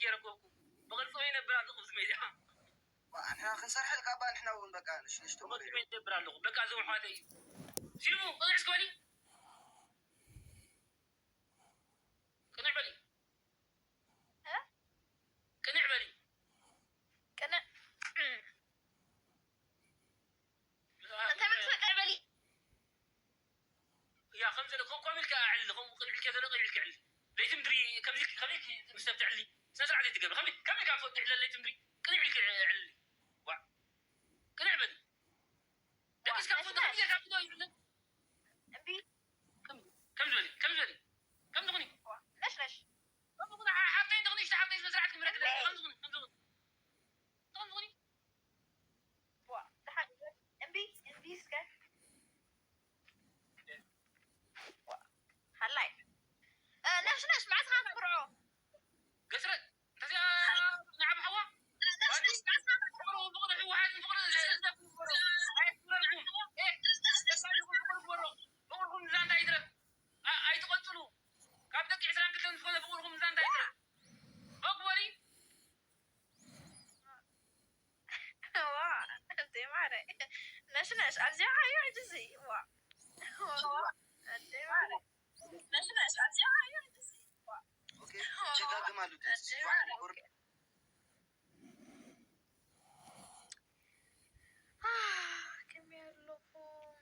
የረከብኩ። ብቕርጺ ወይ ነብር ኣለኹ ኣብዚ ሜድያ። ንሕና ክንሰርሐልካ እባ ንሕና እውን በቃ ንሽንሽቶ ብቕርጺ ወይ ነብር ኣለኹ። በቃ እዞም ኣሕዋተይ እዩ። ሲልሙ፣ ቅንዕ እስኪ በሊ። ቅንዕ በሊ። እ? ቅንዕ በሊ። ቅንዕ። እንታይ ማለት ነው? ቅንዕ በሊ። ያ ከም ዘሎ ከም ኮሚል ከ ኣዕሊ ከም ቅንዕ ኢልካ ዘሎ ቅንዕ ኢልካ ኣዕሊ። ለይቲ ምድሪ ከምዚ ከመይ ምስ ሰብ ትዕሊ። ስነ ስርዓት ዘይትገብር። ከመይ ከመይ ካብ ፈቱ ዕለ ለይቲ ምድሪ ቅንዕ ኢልካ ኣዕሊ። ዋ። ቅንዕ በሊ። ደቂስ ካብ ፈቱ ከምዚ ካብ ዶ ይብለ። እምቢ። ከም ዝበሊ ከም ዝበሊ ከም ዝኾኒ ነሽ ነሽ። ከም ዝኾኒ ሓብተይ እንተኾኒ ሽታ ሓብተይ ስነ ስርዓት ክምረክ ከም ዝኾኒ ከም ዝኾኒ ከም ዝኾኒ ዋ፣ ደሓን እምቢ እምቢ እስከ። ዋ፣ ሃላይ። እ፣ ነሽ ነሽ መዓስ ኻን ትምርዖ? ገስረ እንተዚኣ ንዓብ ሓዋ ነሽ ነሽ መዓስ ኻን ትምርዖ? ፍቕሪ ህወሓት ፍቕሪ ህዝብ ግበሮ። ኣይፍረን ዓው። ኤ፣ ደስ ኣይልኩም ፍቕሪ ግበሮ። ፍቕርኩም ዛንታ ይትረፍ። ኣ-፣ ኣይትቐጽሉ። ካብ ደቂ ዕስራን ክልተን ዝኾነ ፍቕርኩም ዛንታ ይትረፍ። ኦክ በሊ። ዋ፣ እንዴ ማረ። ነሽ ነሽ፣ ኣብዚኣ ሓዮ ሕጂ እዚ። ዋ። ዋ፣ እንዴ ማረ። ነሽ ነሽ፣ ኣብዚኣ ሓዮ ሕጂ እዚ። ዋ። ኦኬ ጀጋግም ኣሉ እንዴ ማረ። ከመይ ኣለኹም?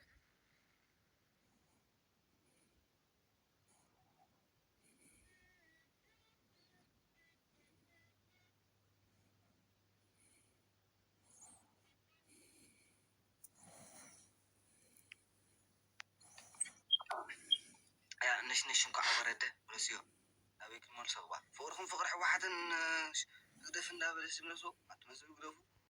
ያ ነሽነሽ እንኳዕ ወረደ። ረስዮ ናበይ ክንመልሶ እባ ፍቕርኹም ፍቕሪ ሕወሓትን ህግደፍ እንዳበለ ዝመልሶ ኣትመዝብ ግደፉ።